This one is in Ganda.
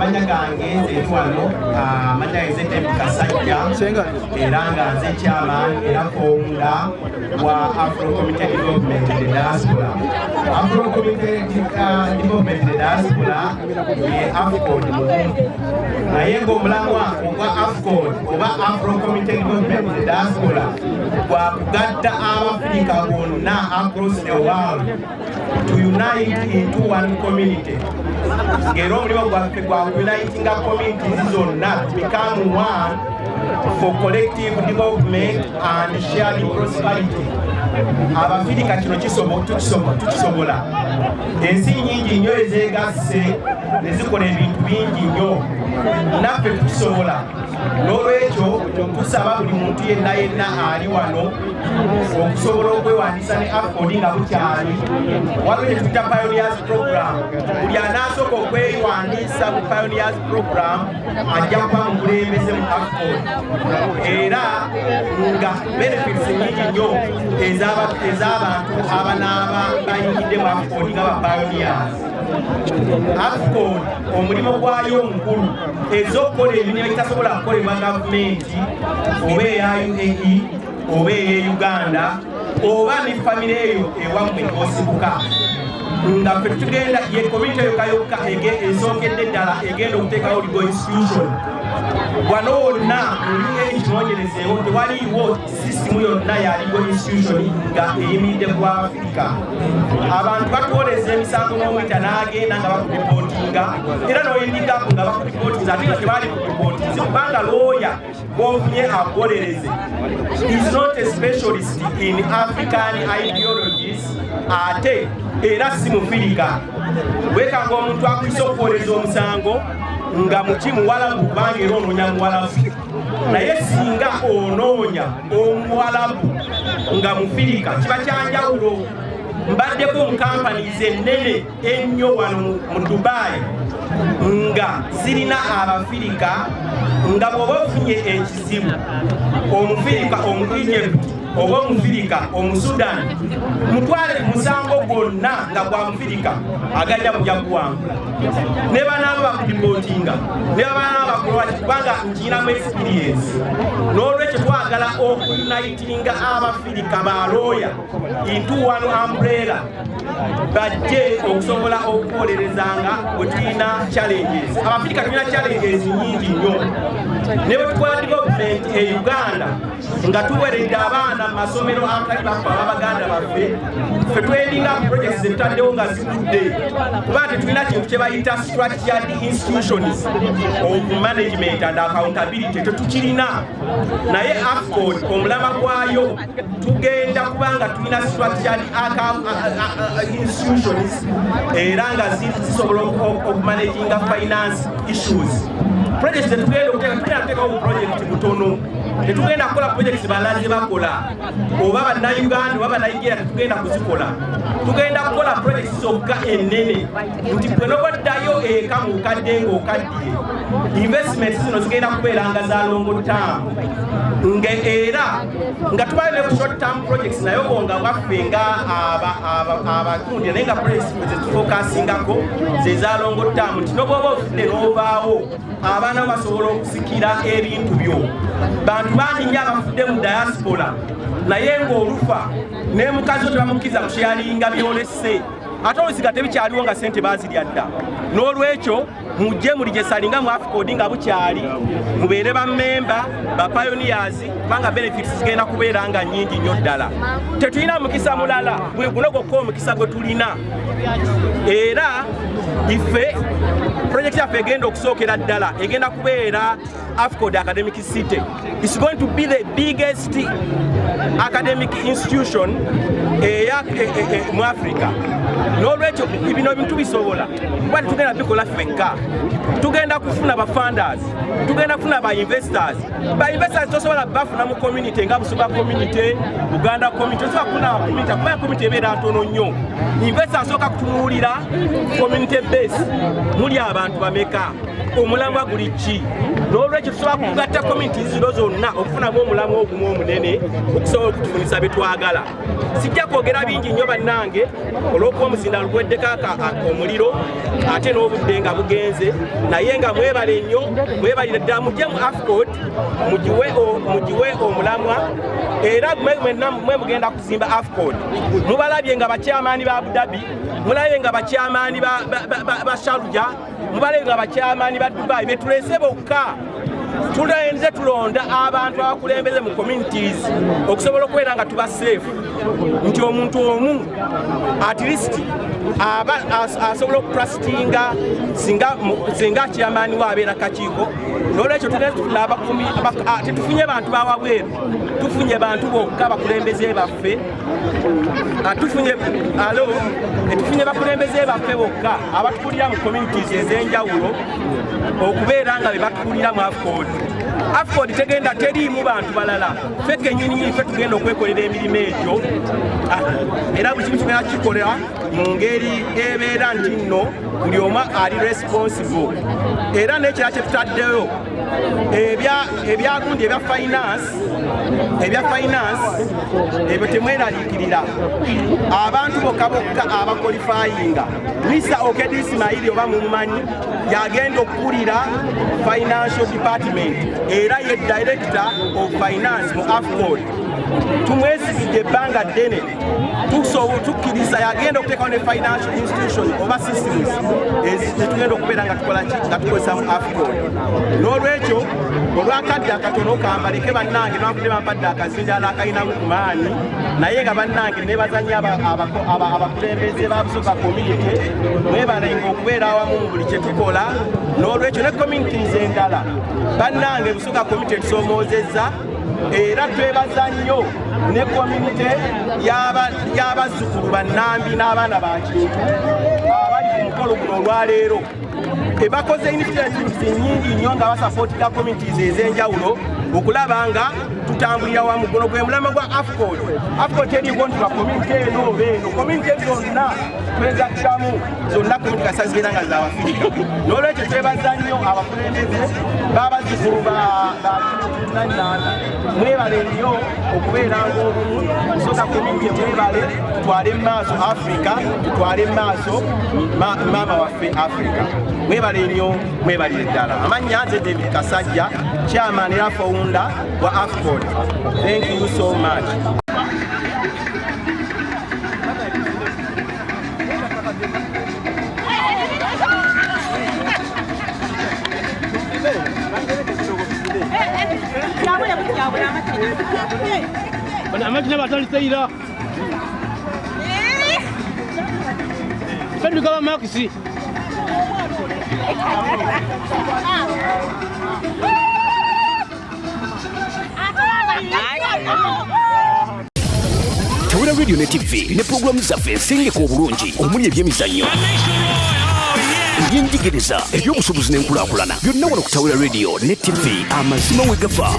Amanya gange nze ndi wano, amanya gange nze David Kasajja, era nga nze chairman era founder wa Afro Community Development in the Diaspora. Afro Community Development in the Diaspora ye AFCON mubumpi, naye ng'omulamwa ogwa AFCON oba Afro Community Development in the Diaspora gwa kugatta Abafirika bonna across the world to unite into one community, ng'era omulimu gwaffe gwa unitinga communities zonna to become one for collective development and shared prosperity. Abafirika kino tukisobola. Ensi nyingi nnyo ezeegasse ne zikola ebintu bingi nnyo, naffe tukisobola. N'olwekyo tusaba buli muntu yenna yenna ali wano okusobola okwewandiisa ne AFCON nga bukyali. Waliwo kye tuyita Pioneers Program. Buli anaasooka okwewandiisa mu Pioneers Program ajja kuba mukulembeze mu AFCON, era nga benefits nyingi nnyo ez'abantu abanaaba bayingidde mu AFCON nga ba pioneers. AFCON omulimu gwayo omukulu ez'okukola emirimu egitasobola kukolebwa gavumenti, oba eya UAE oba eye Uganda oba ne famire eyo ewammwe osibuka, nga ffe tugenda ye community yokka yokka esookedde ddala egenda okuteekawo legal institution wano wonna mu UAE. Kinoonyerezeewo, tewaliiwo sisitimu yonna ya legal institution nga eyimiridde ku Afirika. Abantu batuwolereza emisango n'omuyita n'agenda nga bakudeportinga, era n'oyindigaku nga bakudeportinze, ate nga tebaali kudeportinze, kubanga looya gwofunye akuwolereze is not a specialist in African ideologies, ate era si mufirika. Wekanga omuntu akuyisa okuwolereza omusango nga muki? Muwalabu, kubanga era onoonya muwalabu. Naye singa onoonya omuwalabu nga mufirika, kiba kyanjawulo. Mbaddeko mu companies ennene ennyo wano mu Dubai nga zirina Abafirika, nga bw'oba ofunye ekizibu, Omufirika omu Egypt oba Omufirika Omusudan, mutwale musango gwonna nga gwa mufirika, agajja kujja kuwangula, ne banaaba bakudeportinga, ne banaaba bakulwaki, kubanga nkirinamu experience. N'olwekyo twagala okuunitinga Abafirika balooya into one umbrella, bajje okusobola okuwolerezanga bwe tulina challenges. Abafirika tulina challenges nyingi nnyo. Ne bwe tukola development e Uganda nga tuweredde abaana mu masomero atali baffe, ababaganda baffe, ffe twendinga projects zetutaddewo nga zigudde, kuba tetulina kintu kye bayita structured institutions of management and accountability, tetukirina. Naye AFCON omulama gwayo tugenda kubanga tulina structured institutions, era nga zisobola okumanaginga finance issues. Project zetugenda okuteeka, tugenda kuteekawo bu project butono. Tetugenda kukola project balaze bakola, oba Bannayuganda oba Banigeria, tetugenda kuzikola. Tugenda kukola project zokka ennene nti gwe nobaddayo eka mu bukadde ng'okaddiye. Investments zino zigenda kubeera nga za long term, nga era nga tubayo ne short term projects, naye obwo nga bwaffe nga abakundi, naye nga projects zetufocusingako ze za long term, nti nobwoba ofudde n'ovaawo, abaana bo basobola okusikira ebintu byo. Bantu bangi nnyo abafudde mu diaspora, naye ng'olufa ne mukazi wo tebamukkiriza kusharinga byolese, ate olusiga tebikyaliwo nga sente bazirya dda. N'olwekyo mujje muregisteringa mu AFCON nga bukyali, mubeere bammemba ba pioneers, kubanga benefits zigenda kubeera nga nnyingi nnyo ddala. Tetulina mukisa mulala, gwe guno gwokka omukisa gwe tulina. Era ife project yaffe egenda okusookera ddala egenda kubeera AFCON Academic City. Is going to be the biggest academic institution eya mu Africa. N'olwekyo bino ebintu bisobola kuba tetugenda bikola ffekka. Tugenda kufuna ba funders, tugenda kufuna ba investors. Ba investors tosobola bafuna mu community nga Busoga community, Uganda community, tosobola kufuna community kuba community ebeera ntono nnyo. Investor asooka kutunuulira community base, muli abantu bameka. Omulamwa guli ki? N'olwekyo tusobola kugatta communities zino zonna okufunamu omulamwa ogumu omunene okusobola okutufunisa bye twagala. Sijja kwogera bingi nnyo bannange, olw'okuba omuzindaalo gweddeko omuliro ate n'obudde nga bugenze, naye nga mwebale nnyo, mwebalire ddala. Mujje mu AFCOD, mugiwe omulamwa, era mwe mugenda kuzimba AFCOD. Mubalabye nga bakyamaani ba Abu Dhabi, mulabye nga bakyamaani ba Sharjah, mubalabye nga bakyamaani ba Dubai. Betulese bokka, tulenze tulonda abantu abakulembeze mu communities okusobola okubeera nga tuba safe, nti omuntu omu at least aba asobola okutrustinga singa chairman we abeera kakiiko. Nolwekyo tugenda tufuna abakumi, tetufunye bantu bawabweru, tufunye bantu bokka bakulembeze baffe. Tufunye alo tetufunye bakulembeze baffe bokka abatukulira mu communities ez'enjawulo okubeera nga be batukulira mu AFCOD. AFCOD tegenda teriimu bantu balala, ffe kennyini ffe tugenda okwekolera emirimu egyo, era buli kimu tugenda kikolera mu ngeri ebeera nti nno buli omu ali responsible. Era n'ekirala kye tutaddeyo, ebyagundi ebya finance ebyo temweraliikirira. Abantu bokka bokka abaqualifyinga, Mr Okedi Ismaili oba mumumanyi, yagenda okukulira financial department, era ye director of finance mu AFCOD. Tumwesigidde ebbanga ddene, tukkiriza yagenda okuteekawo ne financial institution oba systems zetugenda okubeera nga tukola ki, nga tukozesa mu AFCOD. N'olwekyo olwakadde akatono kambaleke bannange, nbavudde bampadde akazindaalo akalinamu ku maanyi, naye nga bannange nebaza nnyo abakulembeze ba Busoga community. Mwebalenga okubeera awamu mu buli kye tukola. N'olwekyo ne communities endala, bannange, Busoga community etusomoozezza, era twebaza nnyo ne community y'abazzukulu bannambi n'abaana ba Kintu abali ku mukolo guno olwaleero. Ebakoze initiatives nyingi nnyo nga basupportinga communities ez'enjawulo okulaba nga tutambulira wamu. Guno gwe mulamwa gwa AFCOD. AFCOD teriiko nti ba community eno oba eno, community zonna twegattiramu zonna, community kasa zibeera nga zabafirika. N'olwekyo twebaza nnyo abakulembeze b'abazzukulu ba Kintu, mwebale nnyo okubeera ng'obumu. Busoga community mwebale, tutwale mu maaso Africa, tutwale mu maaso maama waffe Africa. Mwebale nnyo, mwebalire ddala. Amannya nze David Kasajja, chairman era founder wa AFCOD. Thank you so much. Amagina batandise ira, ffe tugaba makisi. Tawera Radio ne TV ne pulogulaamu zaffe ensengeka obulungi omuli ebyemizannyo, ebyenjigiriza, ebyobusuubuzi n'enkulaakulana, byonna wano ku Tawera Radio ne TV. Amazima we gava.